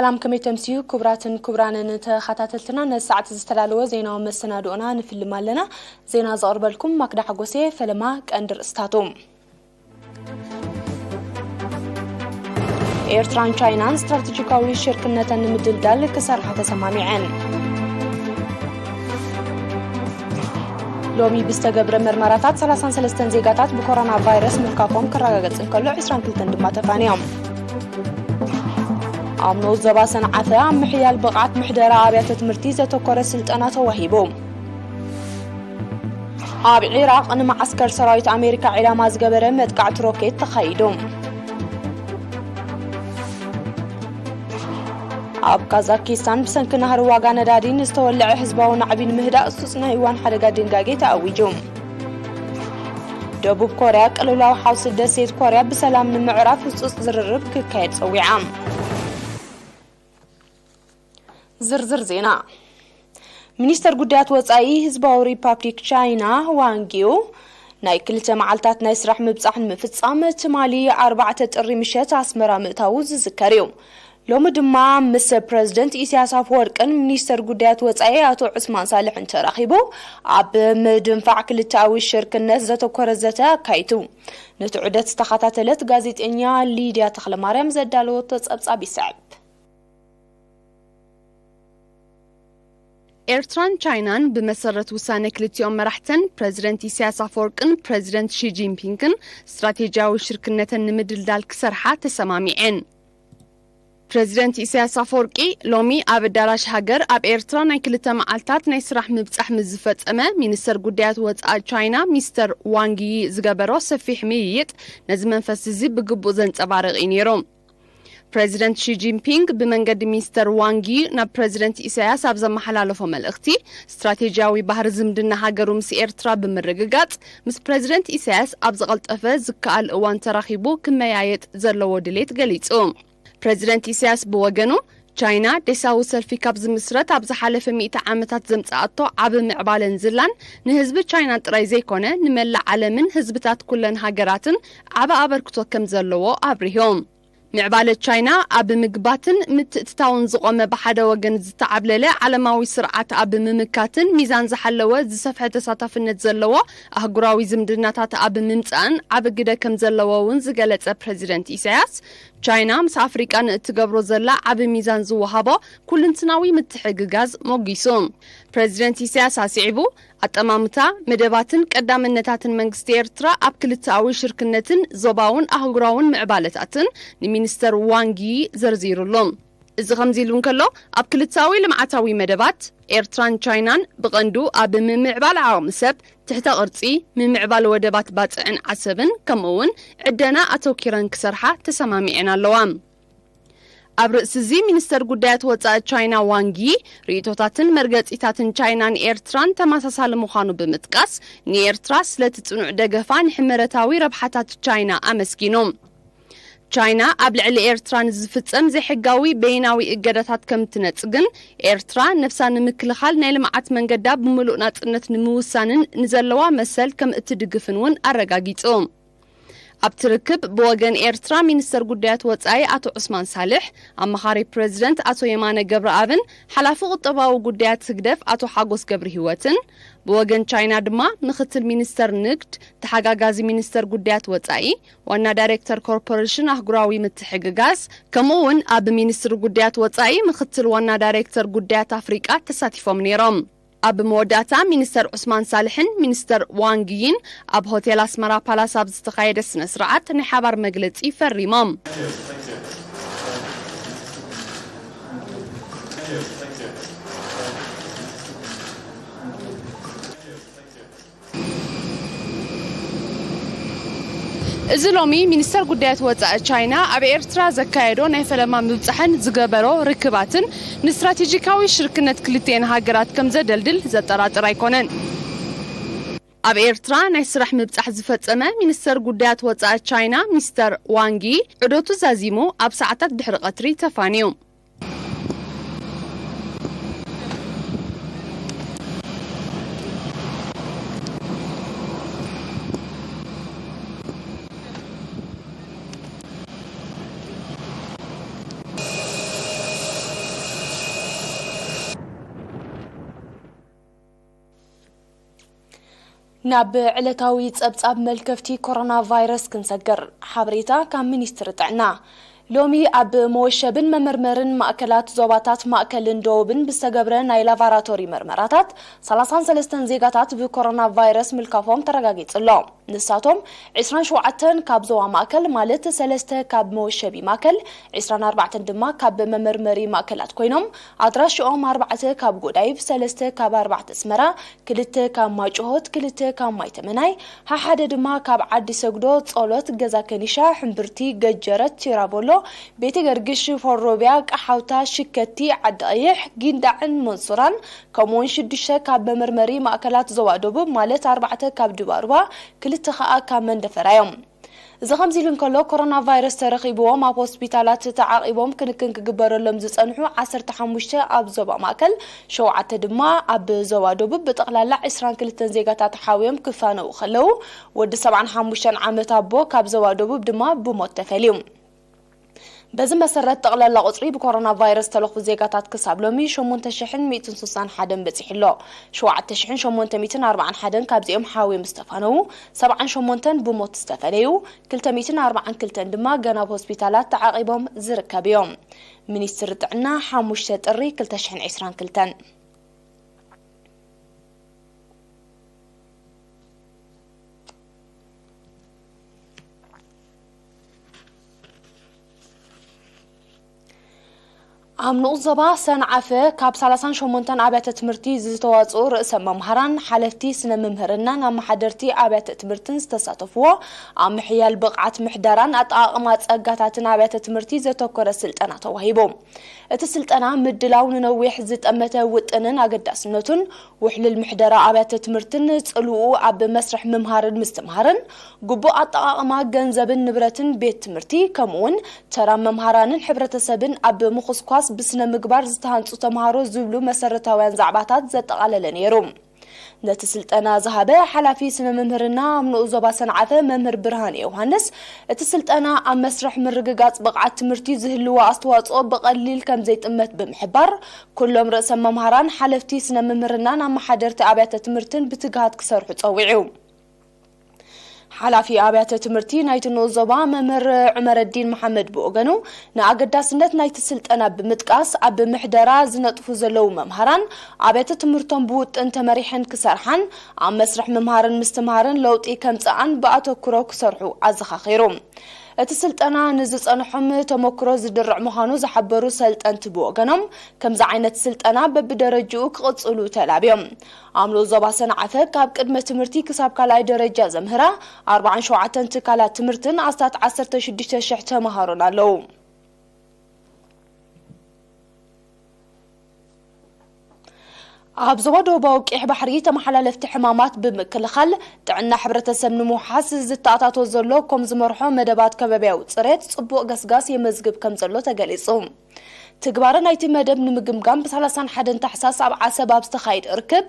ሰላም፣ ከመይ ተምስዩ ክቡራትን ክቡራንን ተኸታተልትና? ነዚ ሰዓት ዝተዳለወ ዜናዊ መሰናድኦና ንፍልም ኣለና። ዜና ዘቕርበልኩም ማክዳ ሓጎሴ። ፈለማ ቀንዲ ርእስታቱ። ኤርትራን ቻይናን ስትራቴጂካዊ ሽርክነተን ንምድልዳል ክሰርሓ ተሰማሚዐን። ሎሚ ብዝተገብረ መርመራታት ሰላሳን ሰለስተን ዜጋታት ብኮሮና ቫይረስ ምልካፎም ክረጋገጽ እንከሎ፣ ዕስራን ክልተን ድማ ተፋንዮም። ኣብ ንኡስ ዞባ ሰንዓፈ ኣብ ምሕያል ብቕዓት ምሕደራ ኣብያተ ትምህርቲ ዘተኮረ ስልጠና ተዋሂቡ። ኣብ ዒራቕ ንመዓስከር ሰራዊት ኣሜሪካ ዒላማ ዝገበረ መጥቃዕቲ ሮኬት ተኻይዱ። ኣብ ካዛኪስታን ብሰንኪ ናህሪ ዋጋ ነዳዲ ንዝተወለዐ ህዝባዊ ናዕቢ ንምህዳእ ህጹጽ ናይ እዋን ሓደጋ ድንጋጌ ተኣዊጁ። ደቡብ ኮርያ ቅልውላው ሓውሲ ደሴት ኮርያ ብሰላም ንምዕራፍ ህጹጽ ዝርርብ ክካየድ ጸዊዓ። ዝርዝር ዜና። ሚኒስተር ጉዳያት ወጻኢ ህዝባዊ ሪፓብሊክ ቻይና ዋንጊው ናይ ክልተ መዓልታት ናይ ስራሕ ምብጻሕ ንምፍጻም ትማሊ ኣርባዕተ ጥሪ ምሸት ኣስመራ ምእታዉ ዝዝከር እዩ። ሎሚ ድማ ምስ ፕረዚደንት ኢሳያስ ኣፈወርቅን ሚኒስተር ጉዳያት ወጻኢ ኣቶ ዑስማን ሳልሕን ተራኺቡ ኣብ ምድንፋዕ ክልተኣዊ ሽርክነት ዘተኮረ ዘተ ኣካይዱ። ነቲ ዑደት ዝተኸታተለት ጋዜጠኛ ሊድያ ተኽለማርያም ዘዳለወቶ ጸብጻብ ይስዕብ። ኤርትራን ቻይናን ብመሰረት ውሳነ ክልቲኦም መራሕተን ፕረዚደንት ኢሳያስ ኣፈወርቅን ፕረዚደንት ሺ ጂንፒንግን ስትራቴጂያዊ ሽርክነተን ንምድልዳል ክሰርሓ ተሰማሚዐን። ፕረዚደንት ኢሳያስ ኣፈወርቂ ሎሚ ኣብ ኣዳራሽ ሃገር ኣብ ኤርትራ ናይ ክልተ መዓልታት ናይ ስራሕ ምብጻሕ ምስ ዝፈጸመ፣ ሚኒስተር ጉዳያት ወጻኢ ቻይና ሚስተር ዋንግ ዪ ዝገበሮ ሰፊሕ ምይይጥ ነዚ መንፈስ እዚ ብግቡእ ዘንጸባርቕ እዩ ነይሩ። ፕረዚደንት ሺ ጂንፒንግ ብመንገዲ ሚኒስተር ዋንግ ዪ ናብ ፕረዚደንት ኢሳያስ ኣብ ዘመሓላለፎ መልእኽቲ፣ ስትራቴጂያዊ ባህሪ ዝምድና ሃገሩ ምስ ኤርትራ ብምርግጋጽ፣ ምስ ፕረዚደንት ኢሳያስ ኣብ ዝቐልጠፈ ዝከኣል እዋን ተራኺቡ ክመያየጥ ዘለዎ ድሌት ገሊጹ። ፕረዚደንት ኢሳያስ ብወገኑ፣ ቻይና ዴሳዊ ሰልፊ ካብ ዝምስረት ኣብ ዝሓለፈ ሚእቲ ዓመታት ዘምጽኣቶ ዓቢ ምዕባለን ዝላን ንህዝቢ ቻይና ጥራይ ዘይኮነ ንመላእ ዓለምን ህዝብታት ኩለን ሃገራትን ዓቢ ኣበርክቶ ከም ዘለዎ ኣብሪሁ። ምዕባለ ቻይና ኣብ ምግባትን ምትእትታውን ዝቖመ ብሓደ ወገን ዝተዓብለለ ዓለማዊ ስርዓት ኣብ ምምካትን ሚዛን ዝሓለወ ዝሰፍሐ ተሳታፍነት ዘለዎ ኣህጉራዊ ዝምድናታት ኣብ ምምጻእን ዓቢ ግደ ከም ዘለዎ እውን ዝገለጸ ፕረዚደንት ኢሳያስ፣ ቻይና ምስ ኣፍሪቃ ንእትገብሮ ዘላ ዓቢ ሚዛን ዝወሃቦ ኩልንትናዊ ምትሕግጋዝ ሞጊሱ። ፕረዚደንት ኢሳያስ ኣስዒቡ፣ ኣጠማምታ መደባትን ቀዳምነታትን መንግስቲ ኤርትራ ኣብ ክልተኣዊ ሽርክነትን ዞባውን ኣህጉራውን ምዕባለታትን ንሚኒስተር ዋንግ ዪ ዘርዚሩሉ። እዚ ከምዚ ኢሉ እንከሎ፣ ኣብ ክልተኣዊ ልምዓታዊ መደባት ኤርትራን ቻይናን ብቐንዱ ኣብ ምምዕባል ዓቕሚ ሰብ፣ ትሕተ ቅርጺ፣ ምምዕባል ወደባት ባጽዕን ዓሰብን፣ ከምኡ እውን ዕደና ኣተኪረን ክሰርሓ ተሰማሚዐን ኣለዋ። ኣብ ርእሲ እዚ፣ ሚኒስተር ጉዳያት ወጻኢ ቻይና ዋንግ ዪ፣ ርእይቶታትን መርገጺታትን ቻይናን ኤርትራን ተመሳሳሊ ምዃኑ ብምጥቃስ፣ ንኤርትራ ስለቲ ጽኑዕ ደገፋ ንሕመረታዊ ረብሓታት ቻይና ኣመስጊኑ። ቻይና ኣብ ልዕሊ ኤርትራ ንዝፍጸም ዘይሕጋዊ በይናዊ እገዳታት ከም ትነጽግን፣ ኤርትራ ነብሳ ንምክልኻል ናይ ልምዓት መንገዳ ብምሉእ ናጽነት ንምውሳንን ንዘለዋ መሰል ከም እትድግፍን እውን ኣረጋጊጹ። ኣብቲ ርክብ ብወገን ኤርትራ ሚኒስተር ጉዳያት ወጻኢ ኣቶ ዑስማን ሳልሕ፣ ኣማኻሪ ፕረዚደንት ኣቶ የማነ ገብረኣብን ሓላፊ ቁጠባዊ ጉዳያት ህግደፍ ኣቶ ሓጎስ ገብረሂወትን፣ ብወገን ቻይና ድማ ምክትል ሚኒስተር ንግድ፣ ተሓጋጋዚ ሚኒስተር ጉዳያት ወጻኢ፣ ዋና ዳይሬክተር ኮርፖሬሽን ኣህጉራዊ ምትሕግጋዝ፣ ከምኡ እውን ኣብ ሚኒስትሪ ጉዳያት ወጻኢ ምክትል ዋና ዳይሬክተር ጉዳያት ኣፍሪቃ ተሳቲፎም ነይሮም። ኣብ መወዳእታ ሚኒስተር ዑስማን ሳልሕን ሚኒስተር ዋንግ ዪን ኣብ ሆቴል ኣስመራ ፓላስ ኣብ ዝተኻየደ ስነ ስርዓት ናይ ሓባር መግለጺ ፈሪሞም። እዚ ሎሚ ሚኒስተር ጉዳያት ወጻኢ ቻይና ኣብ ኤርትራ ዘካየዶ ናይ ፈለማ ምብጻሕን ዝገበሮ ርክባትን ንስትራቴጂካዊ ሽርክነት ክልቲኤን ሃገራት ከም ዘደልድል ዘጠራጥር ኣይኮነን። ኣብ ኤርትራ ናይ ስራሕ ምብጻሕ ዝፈጸመ ሚኒስተር ጉዳያት ወጻኢ ቻይና ሚስተር ዋንጊ ዑደቱ ዛዚሙ ኣብ ሰዓታት ድሕሪ ቀትሪ ተፋንዩ። ናብ ዕለታዊ ጸብጻብ መልከፍቲ ኮሮና ቫይረስ ክንሰግር። ሓበሬታ ካብ ሚኒስትሪ ጥዕና። ሎሚ ኣብ መወሸብን መመርመርን ማእከላት ዞባታት ማእከልን ደቡብን ብዝተገብረ ናይ ላቫራቶሪ መርመራታት፣ ሰላሳን ሰለስተን ዜጋታት ብኮሮና ቫይረስ ምልካፎም ተረጋጊጹ ኣሎ። ንሳቶም፣ ዕስራን ሸውዓተን ካብ ዞባ ማእከል፣ ማለት ሰለስተ ካብ መወሸቢ ማእከል፣ ዕስራን ኣርባዕተን ድማ ካብ መመርመሪ ማእከላት ኮይኖም፣ ኣድራሽኦም፣ ኣርባዕተ ካብ ጎዳይፍ፣ ሰለስተ ካብ ኣርባዕተ ኣስመራ፣ ክልተ ካብ ማጭሆት፣ ክልተ ካብ ማይ ተመናይ፣ ሓሓደ ድማ ካብ ዓዲ ሰግዶ፣ ጸሎት፣ ገዛ ከኒሻ፣ ሕምብርቲ፣ ገጀረት፣ ቲራቮሎ፣ ቤተ ገርግሽ፣ ፎሮቢያ፣ ቀሓውታ፣ ሽከቲ፣ ዓዲ ቀይሕ፣ ጊንዳዕን መንሱራን፣ ከምኡውን ሽዱሽተ ካብ መመርመሪ ማእከላት ዞባ ደቡብ፣ ማለት ኣርባዕተ ካብ ድባሩባ፣ ክልተ ከኣ ካብ መንደፈራ እዮም። እዚ ከምዚ ኢሉ እንከሎ፣ ኮሮና ቫይረስ ተረኺብዎም ኣብ ሆስፒታላት ተዓቒቦም ክንክን ክግበረሎም ዝጸንሑ ዓሰርተ ሓሙሽተ ኣብ ዞባ ማእከል፣ ሸውዓተ ድማ ኣብ ዞባ ደቡብ፣ ብጠቕላላ ዕስራን ክልተን ዜጋታት ሓውዮም ክፋነዉ ከለዉ፣ ወዲ ሰብዓን ሓሙሽተን ዓመት ኣቦ ካብ ዞባ ደቡብ ድማ ብሞት ተፈልዩ። በዚ መሰረት፣ ጠቕላላ ቁጽሪ ብኮሮና ቫይረስ ዝተለኽፉ ዜጋታት ክሳብ ሎሚ ሸሞንተ ሽሕን ሚእትን ስሳን ሓደን በጺሑ ኣሎ። ሸውዓተ ሽሕን ሸሞንተ ሚእትን ኣርባዓን ሓደን ካብዚኦም ሓውዮም ዝተፋነዉ፣ ሰብዓን ሸሞንተን ብሞት ዝተፈለዩ፣ ክልተ ሚእትን ኣርባዓን ክልተን ድማ ገና ኣብ ሆስፒታላት ተዓቒቦም ዝርከቡ እዮም። ሚኒስትሪ ጥዕና፣ ሓሙሽተ ጥሪ ክልተ ሽሕን ዕስራን ክልተን። ኣብ ንኡስ ዞባ ሰንዓፈ፣ ካብ ሰላሳን ሸሞንተን ኣብያተ ትምህርቲ ዝተዋጽኡ ርእሰ መምሃራን፣ ሓለፍቲ ስነ ምምህርናን ኣመሓደርቲ ኣብያተ ትምህርትን ዝተሳተፍዎ ኣብ ምሕያል ብቕዓት ምሕደራን ኣጠቓቕማ ጸጋታትን ኣብያተ ትምህርቲ ዘተኮረ ስልጠና ተዋሂቡ። እቲ ስልጠና፣ ምድላው ንነዊሕ ዝጠመተ ውጥንን ኣገዳስነቱን፣ ውሕሉል ምሕደራ ኣብያተ ትምህርትን ጽልውኡ ኣብ መስርሕ ምምሃርን ምስትምሃርን፣ ግቡእ ኣጠቓቕማ ገንዘብን ንብረትን ቤት ትምህርቲ፣ ከምኡውን ተራ መምሃራንን ሕብረተሰብን ኣብ ምኹስኳስ፣ ብስነ ምግባር ዝተሃንጹ ተምሃሮ ዝብሉ መሰረታውያን ዛዕባታት ዘጠቓለለ ነይሩ። ነቲ ስልጠና ዝሃበ ሓላፊ ስነ ምምህርና ኣብ ንኡስ ዞባ ሰንዓፈ መምህር ብርሃን ዮሃንስ፣ እቲ ስልጠና ኣብ መስርሕ ምርግጋጽ ብቕዓት ትምህርቲ ዝህልዎ ኣስተዋጽኦ ብቐሊል ከም ዘይጥመት ብምሕባር፣ ኩሎም ርእሰ መምሃራን፣ ሓለፍቲ ስነ ምምህርናን ኣመሓደርቲ ኣብያተ ትምህርትን ብትግሃት ክሰርሑ ጸዊዑ። ሓላፊ ኣብያተ ትምህርቲ ናይቲ ንኡስ ዞባ መምህር ዑመረዲን መሓመድ ብወገኑ፣ ንኣገዳስነት ናይቲ ስልጠና ብምጥቃስ፣ ኣብ ምሕደራ ዝነጥፉ ዘለዉ መምሃራን፣ ኣብያተ ትምህርቶም ብውጥን ተመሪሐን ክሰርሓን፣ ኣብ መስርሕ ምምሃርን ምስትምሃርን ለውጢ ከምጽኣን ብኣተኩሮ ክሰርሑ ኣዘኻኺሩ። እቲ ስልጠና ንዝጸንሖም ተመክሮ ዝድርዕ ምዃኑ ዝሓበሩ ሰልጠንቲ ብወገኖም፣ ከምዚ ዓይነት ስልጠና በብደረጅኡ ክቕጽሉ ተላብዮም። ኣብ ንኡስ ዞባ ሰንዓፈ፣ ካብ ቅድመ ትምህርቲ ክሳብ ካልኣይ ደረጃ ዘምህራ ኣርባዓን ሸውዓተን ትካላት ትምህርትን ኣስታት ዓሰርተ ሽዱሽተ ሽሕ ተምሃሮን ኣለዉ። ኣብ ዞባ ደቡባዊ ቀይሕ ባሕሪ፣ ተመሓላለፍቲ ሕማማት ብምክልኻል ጥዕና ሕብረተሰብ ንምውሓስ ዝተኣታቶ ዘሎ ኮም ዝመርሖ መደባት ከባብያዊ ጽሬት ጽቡቕ ገስጋስ የመዝግብ ከም ዘሎ ተገሊጹ። ትግባረ ናይቲ መደብ ንምግምጋም፣ ብ ሰላሳን ሓደን ታሕሳስ ኣብ ዓሰብ ኣብ ዝተኻየደ ርክብ፣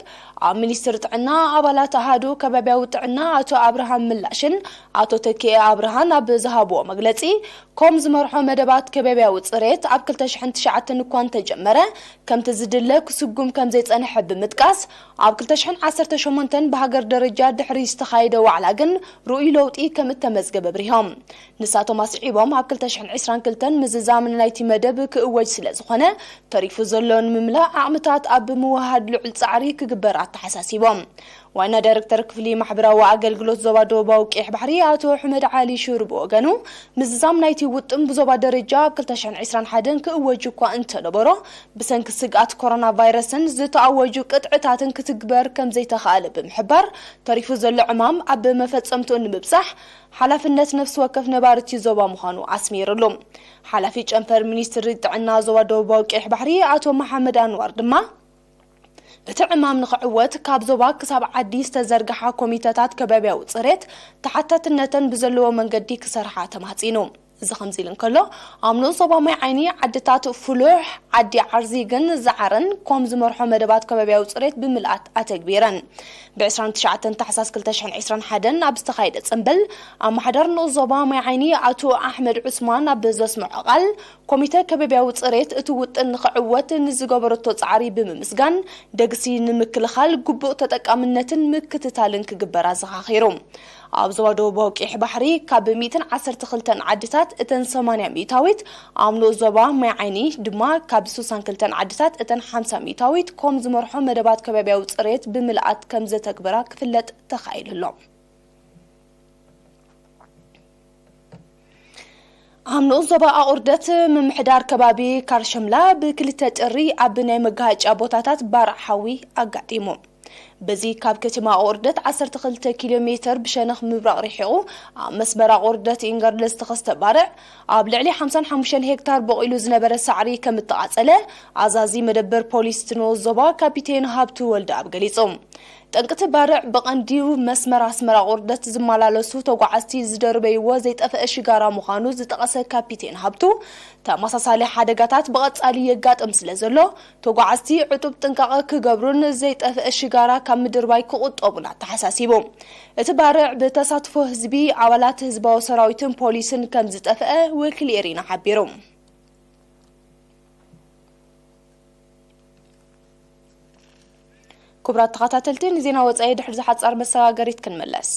ኣብ ሚኒስትሪ ጥዕና ኣባላት ኣሃዱ ከባብያዊ ጥዕና ኣቶ ኣብርሃም ምላሽን ኣቶ ተኪኤ ኣብርሃን ኣብ ዝሃብዎ መግለጺ፣ ኮም ዝመርሖ መደባት ከባብያዊ ጽሬት ኣብ ክልተ ሽሕን ትሽዓተን እኳ እንተጀመረ፣ ከምቲ ዝድለ ክስጉም ከም ዘይጸንሐ ብምጥቃስ፣ ኣብ ክልተ ሽሕን ዓሰርተ ሸሞንተን ብሃገር ደረጃ ድሕሪ ዝተኻየደ ዋዕላ ግን ርኡይ ለውጢ ከም እተመዝገበ ኣብሪሆም። ንሳቶም ኣስዒቦም፣ ኣብ ክልተ ሽሕን ዕስራን ክልተን ምዝዛም ናይቲ መደብ ክእወጅ ስለ ዝኾነ፣ ተሪፉ ዘሎ ንምምላእ ዓቕምታት ኣብ ምውህሃድ ልዑል ጻዕሪ ክግበር ኣተሓሳሲቦም። ዋና ዳይሬክተር ክፍሊ ማሕበራዊ ኣገልግሎት ዞባ ደቡባዊ ቀይሕ ባሕሪ ኣቶ ሕመድ ዓሊ ሽሩ ብወገኑ፣ ምዝዛም ናይቲ ውጥን ብዞባ ደረጃ ኣብ ክልተ ሽሕን ዕስራን ሓደን ክእወጅ እኳ እንተነበሮ፣ ብሰንኪ ስግኣት ኮሮና ቫይረስን ዝተኣወጁ ቅጥዕታትን ክትግበር ከም ዘይተኻእለ ብምሕባር፣ ተሪፉ ዘሎ ዕማም ኣብ መፈጸምትኡ ንምብጻሕ ሓላፍነት ነፍሲ ወከፍ ነባሪ እቲ ዞባ ምዃኑ ኣስሚርሉ። ሓላፊ ጨንፈር ሚኒስትሪ ጥዕና ዞባ ደቡባዊ ቀይሕ ባሕሪ ኣቶ መሓመድ ኣንዋር ድማ፣ እቲ ዕማም ንኽዕወት ካብ ዞባ ክሳብ ዓዲ ዝተዘርግሓ ኮሚተታት ከባብያዊ ጽሬት ተሓታትነተን ብዘለዎ መንገዲ ክሰርሓ ተማሕጺኑ። እዚ ከምዚ ኢሉ እንከሎ፣ ኣብ ንኡስ ዞባ ማይ ዓይኒ ዓድታት ፍሉሕ፣ ዓዲ ዓርዚግን ዝዓረን ኮም ዝመርሖ መደባት ከባቢያዊ ጽሬት ብምልኣት ኣተግቢረን። ብ29 ታሕሳስ 2021 ኣብ ዝተኻየደ ጽምብል፣ ኣመሓዳሪ ንኡስ ዞባ ማይ ዓይኒ ኣቶ ኣሕመድ ዑስማን ኣብ ዘስምዖ ቃል፣ ኮሚተ ከባቢያዊ ጽሬት እቲ ውጥን ንኽዕወት ንዝገበረቶ ጻዕሪ ብምምስጋን፣ ደግሲ ንምክልኻል ግቡእ ተጠቃምነትን ምክትታልን ክግበር ኣዘኻኺሩ። ኣብ ዞባ ደቡባዊ ቀይሕ ባሕሪ ካብ 112 ዓድታት እተን 80 ሚእታዊት፣ ኣብ ንኡስ ዞባ ማይ ዓይኒ ድማ ካብ 62 ዓድታት እተን 50 ሚእታዊት ኮም ዝመርሖ መደባት ከባቢያዊ ጽሬት ብምልኣት ከም ዘተግበራ ክፍለጥ ተኻኢሉ ኣሎ። ኣብ ንኡስ ዞባ ኣቑርደት ምምሕዳር ከባቢ ካርሸምላ ብ2 ጥሪ ኣብ ናይ መጋሃጫ ቦታታት ባርዕ ሓዊ ኣጋጢሙ። በዚ ካብ ከተማ ኣቑርደት 12 ኪሎ ሜትር ብሸነኽ ምብራቕ ርሒቑ ኣብ መስመር ኣቑርደት ኢንገርለ ዝተኸስተ ባርዕ ኣብ ልዕሊ 55 ሄክታር በቑሉ ዝነበረ ሳዕሪ ከም እተቓጸለ ኣዛዚ መደበር ፖሊስ እቲ ንኡስ ዞባ ካፒቴን ሃብቱ ወልደኣብ ገሊጹ። ጠንቅቲ ባርዕ ብቐንዲው መስመር ኣስመራ ኣቑርደት ዝመላለሱ ተጓዓዝቲ ዝደርበይዎ ዘይጠፍአ ሽጋራ ምዃኑ ዝጠቐሰ ካፒቴን ሃብቱ፣ ተመሳሳሊ ሓደጋታት ብቐጻሊ የጋጥም ስለ ዘሎ፣ ተጓዓዝቲ ዕጡብ ጥንቃቐ ክገብሩን ዘይጠፍአ ሽጋራ ካብ ምድርባይ ክቑጠቡን ኣተሓሳሲቡ። እቲ ባርዕ ብተሳትፎ ህዝቢ፣ ኣባላት ህዝባዊ ሰራዊትን ፖሊስን ከም ዝጠፍአ ወኪል ኤሪና ሓቢሩ። ክቡራት ተኸታተልቲ፣ ንዜና ወጻኢ ድሕሪ ዝሓጻር መሰጋገሪት ክንምለስ።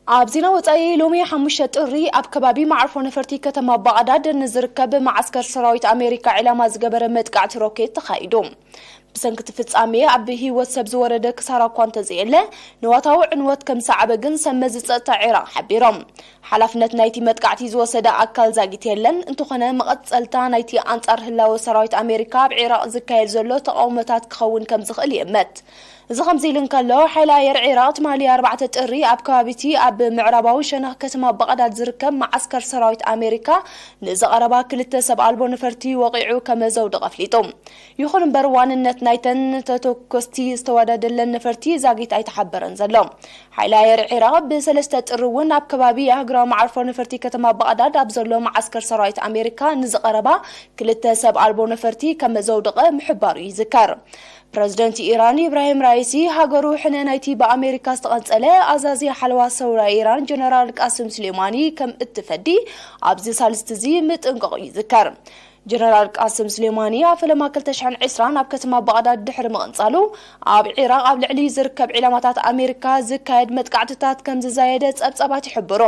ኣብ ዜና ወጻኢ፣ ሎሚ ሓሙሽተ ጥሪ ኣብ ከባቢ መዓርፎ ነፈርቲ ከተማ ባቕዳድ ንዝርከብ መዓስከር ሰራዊት ኣሜሪካ ዕላማ ዝገበረ መጥቃዕቲ ሮኬት ተኻይዱ። ብሰንኪ እቲ ፍጻሜ ኣብ ህይወት ሰብ ዝወረደ ክሳራ እኳ እንተዘየለ፣ ንዋታዊ ዕንወት ከም ዝሰዓበ ግን ሰብ መዚ ጸጥታ ዒራቕ ሓቢሮም። ሓላፍነት ናይቲ መጥቃዕቲ ዝወሰደ ኣካል ዛጊት የለን። እንተኾነ፣ መቐጸልታ ናይቲ ኣንጻር ህላወ ሰራዊት ኣሜሪካ ኣብ ዒራቕ ዝካየድ ዘሎ ተቓውሞታት ክኸውን ከም ዝኽእል ይእመት። እዚ ከምዚ ኢሉ እንከሎ፣ ሓይሊ ኣየር ዒራቕ ትማሊ ኣርባዕተ ጥሪ ኣብ ከባቢቲ ኣብ ምዕራባዊ ሸነኽ ከተማ ባቕዳድ ዝርከብ መዓስከር ሰራዊት ኣሜሪካ ንዝቐረባ ክልተ ሰብ ኣልቦ ነፈርቲ ወቒዑ ከም ዘውደቐ ኣፍሊጡ። ይኹን እምበር፣ ዋንነት ናይተን ተተኮስቲ ዝተወዳደለን ነፈርቲ ዛጊት ኣይተሓበረን ዘሎ። ሓይሊ ኣየር ዒራቕ ብ3 ጥሪ እውን ኣብ ከባቢ ኣህጉራዊ መዓርፎ ነፈርቲ ከተማ ባቕዳድ ኣብ ዘሎ መዓስከር ሰራዊት ኣሜሪካ ንዝቐረባ ክልተ ሰብ ኣልቦ ነፈርቲ ከም ዘውደቐ ምሕባሩ ይዝከር። ፕረዚደንት ኢራን ኢብራሂም ራኢሲ፣ ሃገሩ ሕነ ናይቲ ብኣሜሪካ ዝተቐንጸለ ኣዛዚ ሓለዋ ሰውራ ኢራን ጀነራል ቃስም ሱሌማኒ ከም እትፈዲ ኣብዚ ሳልስቲ እዚ ምጥንቀቑ ይዝከር። ጀነራል ቃስም ሱሌማኒ ኣብ ፈለማ 2020 ኣብ ከተማ ባቕዳድ ድሕሪ ምቕንጻሉ፣ ኣብ ዒራቕ ኣብ ልዕሊ ዝርከብ ዒላማታት ኣሜሪካ ዝካየድ መጥቃዕትታት ከም ዝዛየደ ጸብጻባት ይሕብሩ።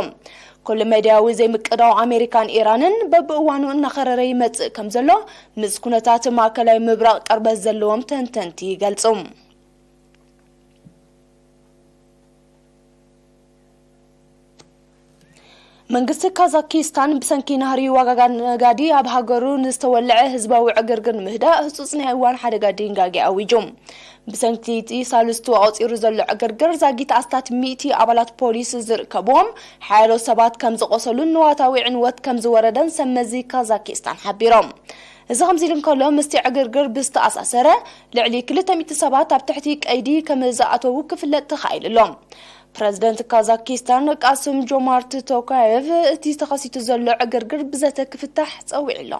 ኩሉ መድያዊ ዘይምቅዳው ኣሜሪካን ኢራንን በብእዋኑ እናኸረረ ይመጽእ ከም ዘሎ ምስ ኩነታት ማእከላይ ምብራቕ ቅርበት ዘለዎም ተንተንቲ ይገልጹ። መንግስቲ ካዛኪስታን ብሰንኪ ናህሪ ዋጋ ነጋዲ ኣብ ሃገሩ ንዝተወልዐ ህዝባዊ ዕግርግር ንምህዳእ ህጹጽ ናይ እዋን ሓደጋ ድንጋጌ ኣዊጁ። ብሰንኪ እቲ ሳልስቱ ኣቑጺሩ ዘሎ ዕግርግር ዛጊት ኣስታት ሚእቲ ኣባላት ፖሊስ ዝርከብዎም ሓያሎ ሰባት ከም ዝቖሰሉን ንዋታዊ ዕንወት ከም ዝወረደን ሰብ መዚ ካዛኪስታን ሓቢሮም። እዚ ከምዚ ኢሉ እንከሎ፣ ምስቲ ዕግርግር ብዝተኣሳሰረ ልዕሊ 200 ሰባት ኣብ ትሕቲ ቀይዲ ከም ዝኣተዉ ክፍለጥ ተኻኢሉ ኣሎ። ፕረዚደንት ካዛኪስታን ቃስም ጆማርት ቶካየቭ እቲ ተኸሲቱ ዘሎ ዕግርግር ብዘተ ክፍታሕ ጸዊዑ ኣሎ።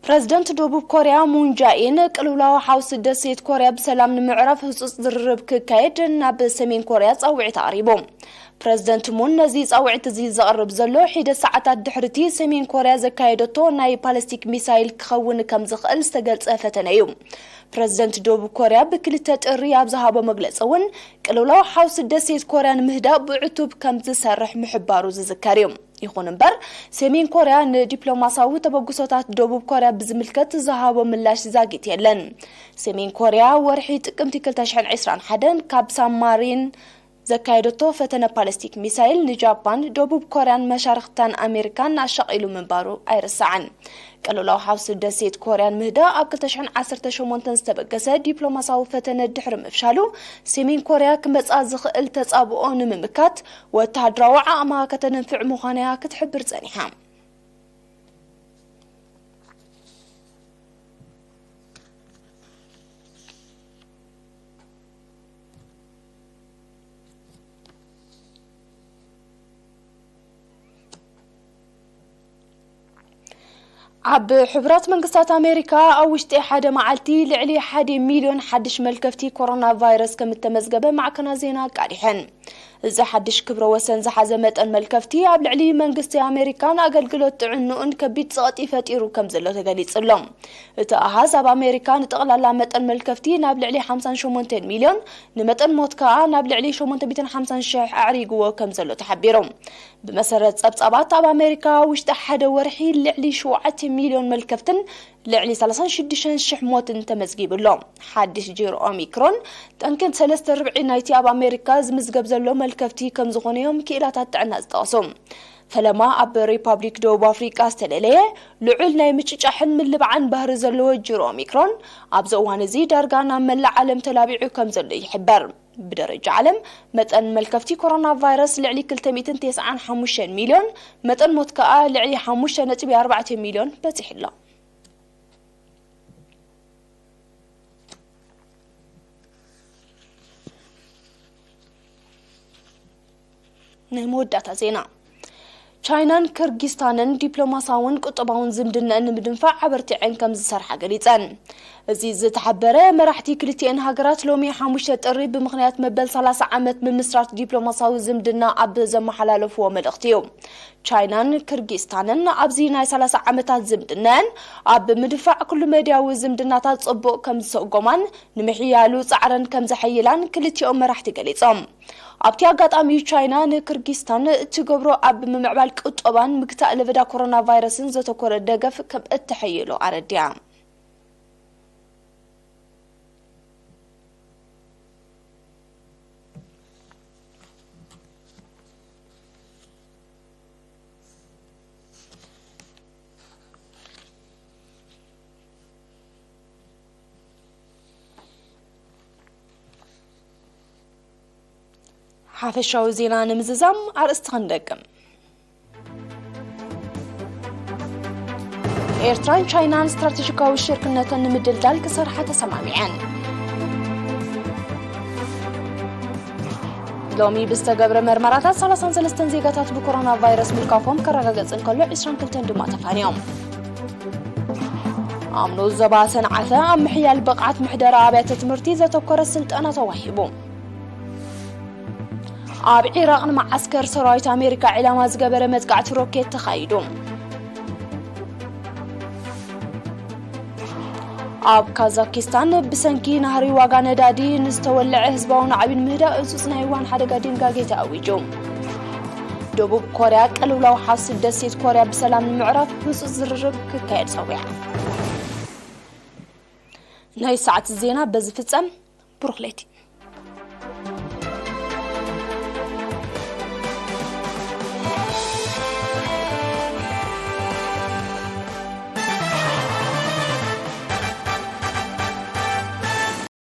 ፕረዚደንት ደቡብ ኮርያ ሙን ጃኢን ቅልውላው ሓውሲ ደሴት ኮርያ ብሰላም ንምዕራፍ ህጹጽ ዝርርብ ክካየድ ናብ ሰሜን ኮርያ ጻውዒት ኣቕሪቡ። ፕረዚደንት ሙን ነዚ ጻውዒት እዚ ዘቕርብ ዘሎ ሒደት ሰዓታት ድሕሪቲ ሰሜን ኮርያ ዘካየደቶ ናይ ፓለስቲክ ሚሳይል ክኸውን ከም ዝኽእል ዝተገልጸ ፈተነ እዩ። ፕረዚደንት ደቡብ ኮርያ ብክልተ ጥሪ ኣብ ዝሃቦ መግለጺ እውን ቅልውላው ሓውሲ ደሴት ኮርያ ንምህዳእ ብዕቱብ ከም ዝሰርሕ ምሕባሩ ዝዝከር እዩ። ይኹን እምበር፣ ሰሜን ኮርያ ንዲፕሎማሳዊ ተበግሶታት ደቡብ ኮርያ ብዝምልከት ዝሃቦ ምላሽ ዛጊት የለን። ሰሜን ኮርያ ወርሒ ጥቅምቲ 2021 ካብ ሳማሪን ዘካየደቶ ፈተነ ፓለስቲክ ሚሳይል ንጃፓን፣ ደቡብ ኮርያን መሻርኽታን ኣሜሪካን ኣሻቒሉ ምንባሩ ኣይርሳዕን። ቅልውላው ሓውሲ ደሴት ኮርያን ምህዳእ ኣብ 2018 ዝተበገሰ ዲፕሎማሳዊ ፈተነ ድሕሪ ምፍሻሉ፣ ሰሜን ኮርያ ክመጻ ዝኽእል ተጻብኦ ንምምካት ወተሃደራዊ ዓቕማ ከተነንፍዕ ምዃና ክትሕብር ጸኒሓ። ኣብ ሕቡራት መንግስታት ኣሜሪካ ኣብ ውሽጢ ሓደ መዓልቲ ልዕሊ ሓደ ሚልዮን ሓድሽ መልከፍቲ ኮሮና ቫይረስ ከም እተመዝገበ ማዕከናት ዜና ኣቃዲሐን። እዚ ሓድሽ ክብረ ወሰን ዝሓዘ መጠን መልከፍቲ ኣብ ልዕሊ መንግስቲ ኣሜሪካን ኣገልግሎት ጥዕንኡን ከቢድ ጸቕጢ ፈጢሩ ከም ዘሎ ተገሊጹ ኣሎ። እቲ ኣሃዝ ኣብ ኣሜሪካ ንጠቕላላ መጠን መልከፍቲ ናብ ልዕሊ ሓምሳን ሸሞንተን ሚልዮን፣ ንመጠን ሞት ከኣ ናብ ልዕሊ ሸሞንተ ሚእትን ሓምሳን ሽሕ ኣዕሪግዎ ከም ዘሎ ተሓቢሩ። ብመሰረት ጸብጻባት ኣብ ኣሜሪካ ውሽጢ ሓደ ወርሒ ልዕሊ ሸውዓተ ሚልዮን መልከፍትን ልዕሊ ሰላሳን ሽዱሽተን ሽሕ ሞትን ተመዝጊቡ ኣሎ። ሓድሽ ጅር ኦሚክሮን ጠንክን ሰለስተ ርብዒ ናይቲ ኣብ ኣሜሪካ ዝምዝገብ ዘሎ መልከፍቲ ከም ዝኾነ እዮም ክኢላታት ጥዕና ዝጠቕሱ። ፈለማ ኣብ ሪፓብሊክ ደቡብ ኣፍሪቃ ዝተለለየ ልዑል ናይ ምጭጫሕን ምልባዕን ባህሪ ዘለዎ ጅር ኦሚክሮን ኣብዚ እዋን እዚ ዳርጋ ናብ መላእ ዓለም ተላቢዑ ከም ዘሎ ይሕበር። ብደረጃ ዓለም መጠን መልከፍቲ ኮሮና ቫይረስ ልዕሊ ክልተ ሚእትን ተስዓን ሓሙሽተን ሚልዮን፣ መጠን ሞት ከኣ ልዕሊ ሓሙሽተ ነጥቢ ኣርባዕተ ሚልዮን በጺሑ ኣሎ። ናይ መወዳእታ ዜና። ቻይናን ክርጊስታንን ዲፕሎማሳውን ቁጠባውን ዝምድናን ንምድንፋዕ ኣበርቲዐን ከም ዝሰርሓ ገሊጸን። እዚ ዝተሓበረ መራሕቲ ክልቲኤን ሃገራት ሎሚ ሓሙሽተ ጥሪ ብምኽንያት መበል ሰላሳ ዓመት ምምስራት ዲፕሎማሳዊ ዝምድና ኣብ ዘመሓላለፍዎ መልእኽቲ እዩ። ቻይናን ክርጊስታንን ኣብዚ ናይ ሰላሳ ዓመታት ዝምድናን ኣብ ምድፋዕ ኩሉ መድያዊ ዝምድናታት ጽቡቕ ከም ዝሰጎማን ንምሕያሉ ጻዕረን ከም ዘሐይላን ክልቲኦም መራሕቲ ገሊጾም። ኣብቲ ኣጋጣሚ ቻይና ንክርጊስታን እትገብሮ ኣብ ምምዕባል ቁጠባን ምግታእ ለበዳ ኮሮና ቫይረስን ዘተኮረ ደገፍ ከም እተሐይሎ ኣረዲያ። ሓፈሻዊ ዜና ንምዝዛም ኣርእስቲ ክንደግም። ኤርትራን ቻይናን ስትራቴጂካዊ ሽርክነተን ንምድልዳል ክሰርሓ ተሰማሚዐን። ሎሚ ብዝተገብረ መርመራታት ሰላሳን ሰለስተን ዜጋታት ብኮሮና ቫይረስ ምልካፎም ከረጋገጽ እንከሎ፣ ዕስራን ክልተን ድማ ተፋንዮም። ኣብ ንኡስ ዞባ ሰንዓፈ ኣብ ምሕያል ብቕዓት ምሕደራ ኣብያተ ትምህርቲ ዘተኮረ ስልጠና ተዋሂቡ። ኣብ ዒራቕ ንመዓስከር ሰራዊት ኣሜሪካ ዒላማ ዝገበረ መጥቃዕቲ ሮኬት ተኻይዱ። ኣብ ካዛኪስታን ብሰንኪ ናህሪ ዋጋ ነዳዲ ንዝተወለዐ ህዝባዊ ናዕቢን ምህዳእ ህጹጽ ናይ እዋን ሓደጋ ድንጋጌ ተኣዊጁ። ደቡብ ኮርያ ቅልውላው ሓውሲ ደሴት ኮርያ ብሰላም ንምዕራፍ ህጹጽ ዝርርብ ክካየድ ጸዊዓ። ናይ ሰዓት ዜና በዚ ፍጸም። ብሩኽ ለይቲ።